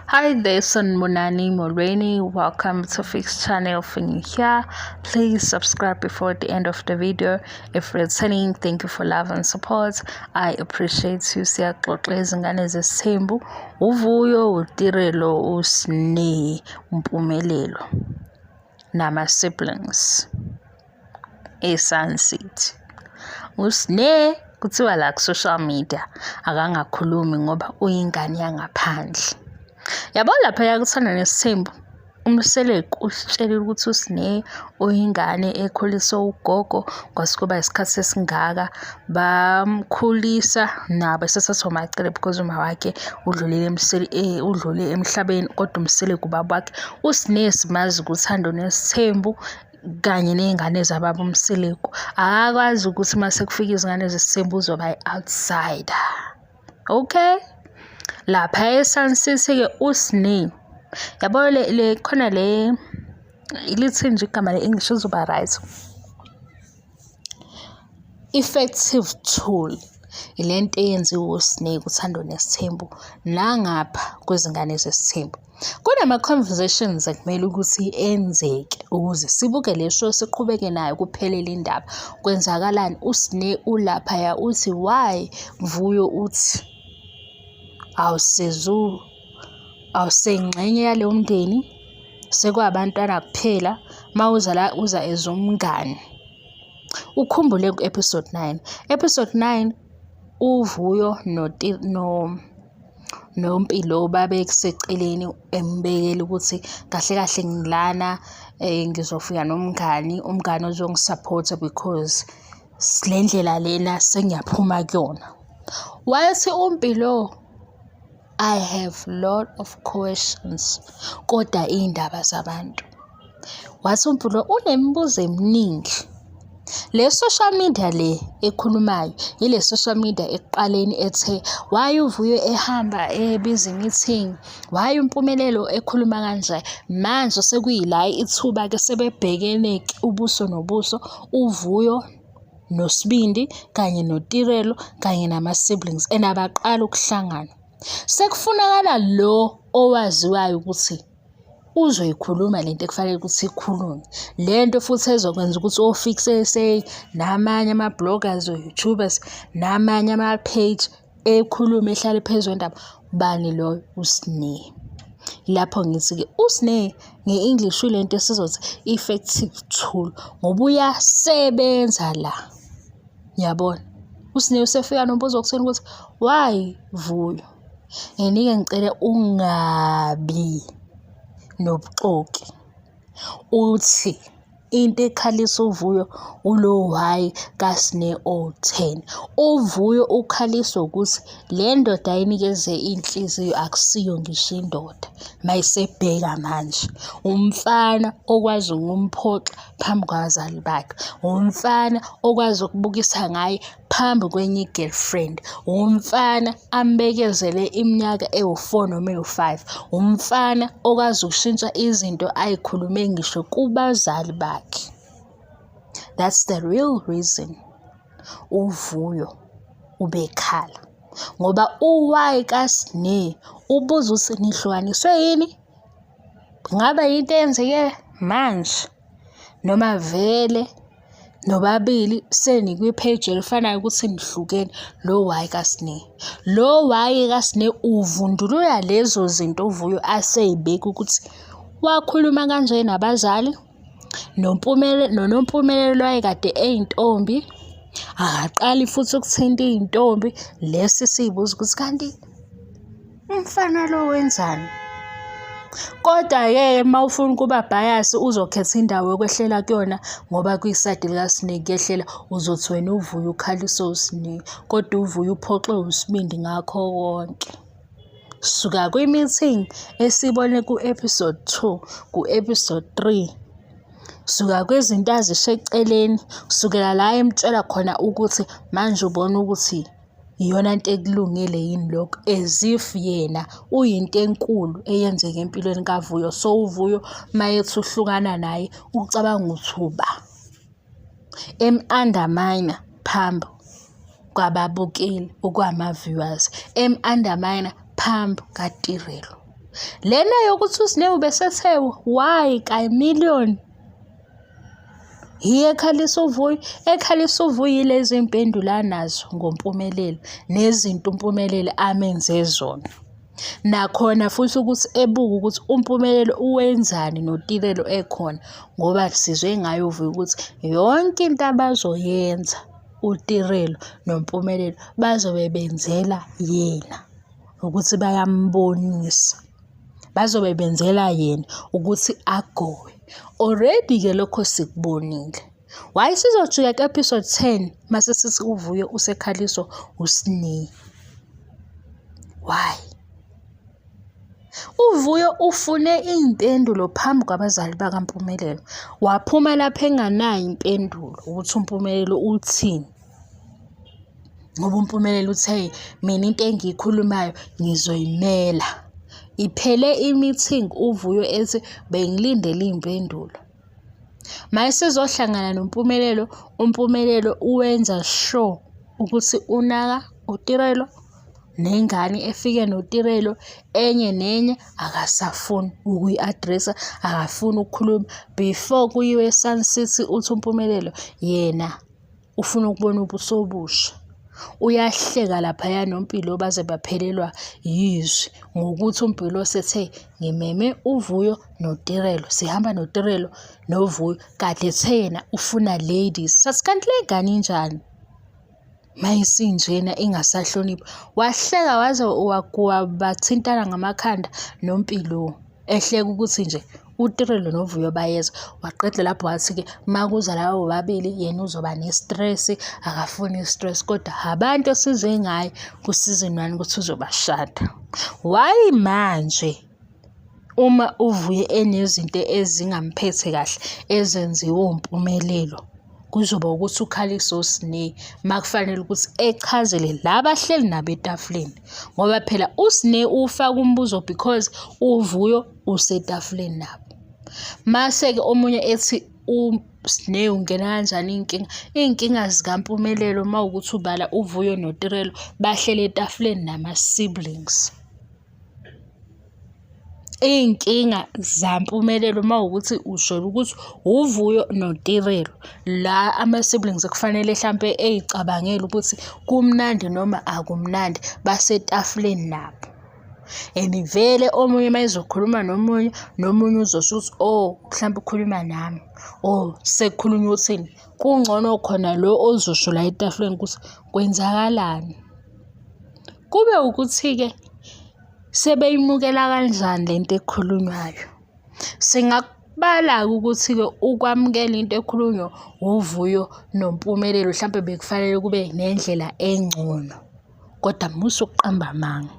Hi there, Sanibonani Molweni. Welcome to Fix Channel. If you're here, please subscribe before the end of the video. If returning, thank you for love and support. I appreciate you. Siyaxoxa izingane zesithembu. UVuyo, uTirelo, uSne, uMpumelelo nama-siblings eSun City. USne kuthiwa la ku-social media akangakhulumi ngoba uyingane yangaphandle. Yabo laphaya kuthanda nesithembu uMseleku usitshelile ukuthi uSne uyingane ekhuliswe ugogo kwase kuba isikhathi esingaka bamkhulisa nabo esethathwa uMaCele because uma wakhe udlulile udlule emhlabeni kodwa uMseleku ubaba wakhe uSne simazi kuthando nesithembu kanye ney'ngane zababa uMseleku. Akakwazi ukuthi uma sekufika izingane zesithembu uzoba i-outsider. Okay? Lapha e-Sun City-ke uSne, yabo le khona le lithi nje igama le-English lizoba right. Effective tool ile nto eyenziwa uSne kuThando Nesithembu nangapha kwezingane zesithembu. Kunama-conversations ekumele ukuthi enzeke ukuze sibuke le show siqhubeke nayo kuphelele indaba. Kwenzakalani? USne ulaphaya uthi why Vuyo uthi awusezu awusengxenye yalowo mndeni sekwabantwana kuphela mawuza la uza as umngani. Ukhumbule ku-episode 9. Episode 9 uVuyo no noMpilo babekuseceleni embekela ukuthi kahle kahle ngilana ngizofika nomngani, umngani ozongi-support-a because le ndlela lena sengiyaphuma kuyona. Wayethi uMpilo I have lot of questions kodwa iy'ndaba zabantu. Wathi uMpilo unemibuzo eminingi. Le social media le ekhulumayo ile social media ekuqaleni ethe why uVuyo ehamba ebiza i-meeting, why uMpumelelo ekhuluma kanje. Manje sekuyila ithuba-ke sebebhekene-ke ubuso nobuso uVuyo noSibindi kanye noTirelo kanye nama-siblings and abaqali ukuhlangana. Sekufunakala lo owaziwayo ukuthi uzoyikhuluma lento ekufanele ukuthi ikhulunywe. Le nto futhi ezokwenza ukuthi o-Fix SA namanye ama-bloggers, o-YouTubers namanye ama-page ekhulume ehlale phezu kwendaba. Ubani loyo? USne. Lapho ngithi-ke uSne nge-English uyilento esizothi effective tool ngoba uyasebenza la. Ngiyabona. USne usefika nombuzo wokutheni ukuthi why Vuyo? And-ke ngicela ungabi nobuxoki. Uthi into ekhalisa uVuyo ulo why kaSne o-10. UVuyo ukhaliswa ukuthi le ndoda ayinikeze inhliziyo akusiyo ngisho indoda mayisebheka manje. Umfana okwazi ukumphoxa phambi kwabazali bakhe, umfana okwazi ukubukisa ngaye phambi kwenye i-girlfriend, umfana ambekezele iminyaka ewu-4 noma ewu-5, umfana okwazi ukushintsha izinto ayikhulume ngisho kubazali bakhe. That's the real reason uVuyo ubekhala ngoba u-why kaSne ubuza ukuthi nihlukaniswe yini? Ngabe yinto eyenzeke manje noma vele nobabili senikwi-page elifanayo ukuthi nihlukene? Lo why kaSne. Lo why kaSne uvundulula lezo zinto uVuyo asey'beka ukuthi wakhuluma kanje nabazali noNompumelelo wayekade eyintombi, akaqali futhi ukuthinta iy'ntombi. Lesi siyibuza ukuthi kanti umfana lo wenzani? Kodwa-ke uma ufuna ukuba bias uzokhetha indawo yokwehlela kuyona ngoba kwi-side likaSne kuyehlela uzothi wena uVuyo ukhaliswe uSne kodwa uVuyo uphoxwe uSibindi ngakho konke. Suka kwi-meeting esiyibone ku-episode 2, ku-episode 3. Suka kwizinto azisho eceleni, kusukela la emtshela khona ukuthi manje ubona ukuthi iyona nto ekulungele yini lokho, as if yena uyinto enkulu eyenzeka empilweni kaVuyo. So uVuyo mayethi uhlukana naye ucabanga ukuthi uba em-undermine phambi kwababukeli okwama-viewers, em-undermine phambi kaTirelo. Lena yokuthi uSne ubesethe why kayimillion Yiyo ekhalisa uVuyo, ekhalisa uVuyo yilezi mpendulo anazo ngoMpumelelo nezinto uMpumelelo amenze zona. Nakhona futhi ukuthi ebuke ukuthi uMpumelelo uwenzani noTirelo ekhona ngoba sizwe ngaye uVuyo ukuthi yonke into abazoyenza uTirelo noMpumelelo bazobe benzela yena ukuthi bayambonisa. Bazobe benzela yena ukuthi agowe. Already-ke lokho sikubonile. Why sizojika ku-episode 10 mase sithi uVuyo usekhaliswa uSne? Why? UVuyo ufune iy'mpendulo phambi kwabazali bakaMpumelelo. Waphuma lapha enganayo impendulo ukuthi uMpumelelo uthini. Ngoba uMpumelelo uthe mina into engiyikhulumayo ngizoyimela. Iphele i-meeting uVuyo ethi bengilindele iy'mpendulo. Mayesezohlangana noMpumelelo, uMpumelelo uwenza sure ukuthi unaka uTirelo nengane efike noTirelo enye nenye akasafuni ukuyi-address-a, akafuni ukukhuluma. Before kuyiwe e-Sun City uthi uMpumelelo yena ufuna ukubona ubuso obusha. Uyahleka laphaya noMpilo baze baphelelwa yizwi ngokuthi uMpilo sethe ngimeme uVuyo noTirelo, sihamba noTirelo noVuyo kade ethe yena ufuna ladies. Sathi kanti le ngane injani? Mayisinjena ingasahloniphi. Wahleka waze wabathintana ngamakhanda noMpilo. Ehleka ukuthi nje uTirelo noVuyo bayeza. Waqeda lapho wathi-ke makuza laba bobabili yena uzoba ne-stress, akafuni i-stress kodwa abantu esizwe ngaye ku-season one ukuthi uzobashada. Why manje uma uVuyo enezinto ezingamphethe kahle ezenziwe uMpumelelo? Kuzoba ukuthi ukhalise uSne makufanele ukuthi echazele laba ahleli nabo etafuleni ngoba phela uSne ufaka umbuzo because uVuyo usetafuleni nabo. Mase-ke omunye ethi uSne ungena kanjani iy'nkinga, iy'nkinga zikaMpumelelo uma kuwukuthi ubala uVuyo noTirelo bahleli etafuleni nama-siblings. Iy'nkinga zaMpumelelo uma kuwukuthi usholo ukuthi uVuyo noTirelo la ama-siblings ekufanele hlampe ey'cabangele ukuthi kumnandi noma akumnandi basetafuleni nabo. And vele omunye uma ezokhuluma nomunye, nomunye uzosho ukuthi oh mhlampe ukhuluma nami, oh sekukhulunywa uthini. Kungcono khona lo ozosho la etafuleni ukuthi kwenzakalani. Kube ukuthi-ke sebeyimukela kanjani le nto ekhulunywayo. Singakubala-ke ukuthi-ke ukwamukela into ekhulunywa uVuyo noMpumelelo hlampe bekufanele kube nendlela engcono, kodwa musa ukuqamba amanga.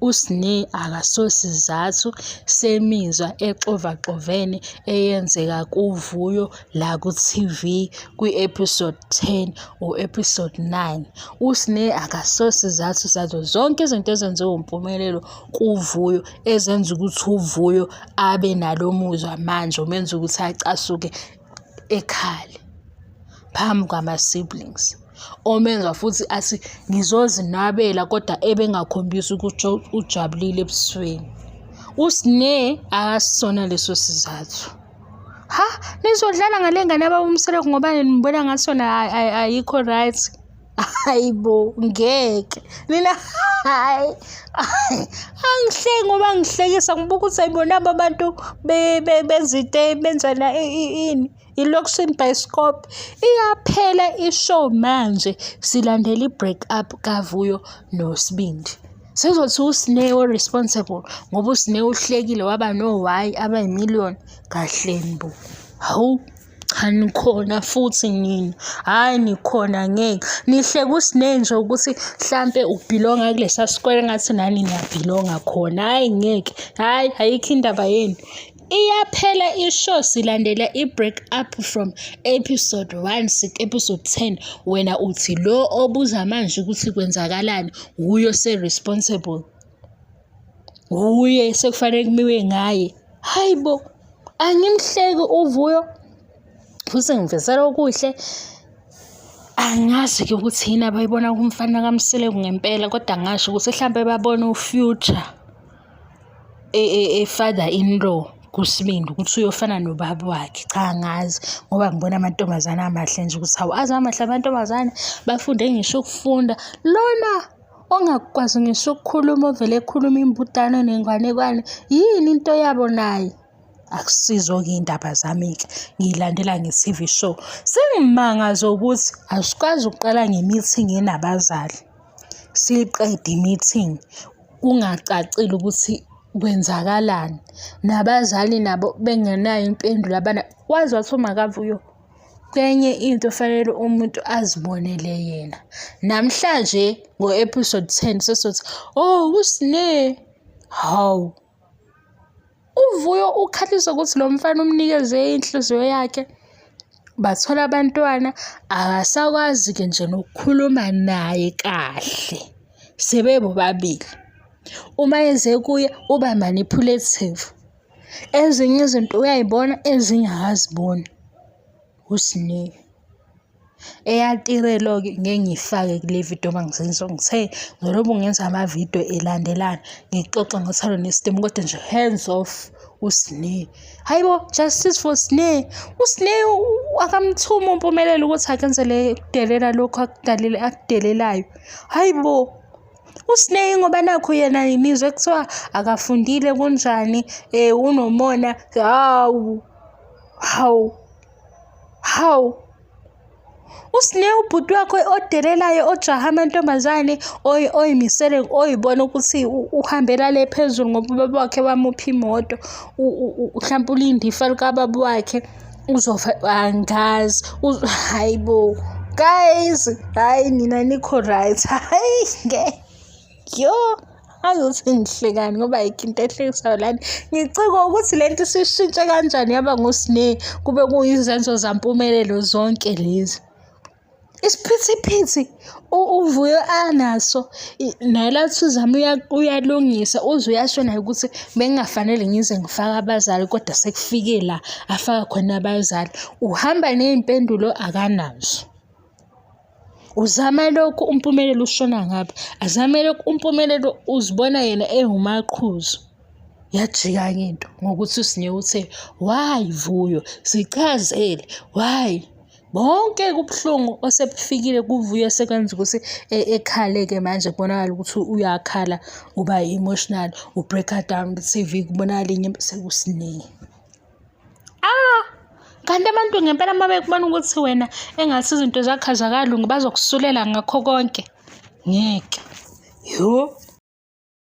USne akasosizathu semizwa exovaxovene eyenzeka kuVuyo la ku-TV kwi-episode 10 or episode 9. USne akasosizathu sazo zonke izinto ezenziwe uMpumelelo kuVuyo ezenza ukuthi uVuyo abe nalo muzwa manje omenza ukuthi acasuke ekhale phambi kwama-siblings. Omenza futhi athi ngizozinwabela kodwa ebengakhombisi ukuthi ujabulile ebusweni. USne akasona leso sizathu. Ha, nizodlala ngale ngane yababa uMseleku ngoba nibona ngathi yona ayikho right. Hayi bo, ngeke. Nina hayi. Angihleki ngoba ngihlekisa ngibuka ukuthi ayibona abantu benza into benzana ini. I-Loxion Bioscope iyaphela i-show manje silandela i-break up kaVuyo noSibindi. Sizothi uSne o-responsible ngoba uSne uhlekile waba no-why abayi-million. Kahleni bo. Hawu cha nikhona futhi nina. Hhayi nikhona ngeke. Nihleka uSne nje ukuthi hlampe ubhilonga kulesa sikwele engathi nani niyabhilonga khona. Hhayi ngeke. Hhayi ayikho indaba yenu. Iyaphela i-show silandela i-break up from episode 1 sik-episode 10 wena uthi lo obuza manje ukuthi kwenzakalani wuye ose-responsible wuye sekufanele kumiwe ngaye hayi bo angimhleki uVuyo futhi ngimfisela okuhle angazi-ke ukuthi yini abayibona kumfana kaMseleku ngempela kodwa ngasho ukuthi hlampe babona u-future. e-father in law kuSibindi ukuthi uyofana nobaba wakhe. Cha angazi ngoba ngibona amantombazane amahle nje ukuthi hawu aze amahle amantombazane bafunde ngisho ukufunda. Lona ongakwazi ngisho ukukhuluma ovele ekhuluma imbudane nenganekwane, yini into yabo naye? Akusizo-ke iy'ndaba zami-ke, ngiy'landela nge-T_V show. Sengimangazwa ukuthi asikwazi ukuqala nge-meeting enabazali, siyiqede i-meeting kungacacile ukuthi kwenzakalani. Nabazali nabo bengenayo impendulo abana, waze wathi umakaVuyo, kwenye into fanele umuntu azibonele yena. Namhlanje ngo-episode 10 sesizothi, oh uSne, hawu. UVuyo ukhaliswa ukuthi lo mfana umnikeze inhliziyo yakhe, bathola abantwana, akasakwazi-ke nje nokukhuluma naye kahle, sebebobabili. Uma eze kuye uba manipulative. Ezinye izinto uyay'bona, ezinye akaziboni. USne. EyaTirelo-ke ngeke ngiyifake kule vidiyo uma ngisenza ngithe ngizolobu ngenza amavidiyo elandelana ngixoxe ngothando nesitimu kodwa nje hands off uSne. Hhayi bo, justice for Sne. USne akamthumi uMpumelelo ukuthi akenze le kudelela lokhu akudalile akudelelayo. Hhayi bo. USne ngoba nakhu yena ngimizwe kuthiwa akafundile kunjani unomona. Hawu, hawu. Hawu! USne ubhuti wakho odelelayo ojaha amantombazane oyimisele oyibona ukuthi uhambela le phezulu ngoba ubaba wakhe wamupha imoto mhlampe ulinde ifa likababa wakhe uzofa angazi hhayi bo guys hhayi nina nikho right hhayi ngeke. Yo, angithi ngihlekani ngoba ayikho into ehlekisayo lana. Ngicikwa ukuthi le nto isishintshe kanjani yaba nguSne kube kuyizenzo zampumelelo zonke lezi. Isiphithiphithi uVuyo anaso naye lathi uzama uyalungisa uze uyasho naye ukuthi bengingafanele ngize ngifake abazali kodwa sekufike la afaka khona abazali. Uhamba ney'mpendulo akanazo. Uzama lokhu uMpumelelo ushona ngapha, azame lokhu uMpumelelo uzibona yena ewumaqhuzu. Yajika-ke into ngokuthi uSne uthe, why Vuyo, sichazele why? Bonke kubuhlungu osebufikile kuVuyo sekwenza ukuthi ekhale-ke manje kubonakala ukuthi uyakhala uba emotional, u-break-a down ku-T_V kubonakala sekuSne. Ah! Kanti abantu ngempela uma bekubona ukuthi wena engathi izinto zakho azakalungi bazokusulela ngakho konke. Ngeke. Yho.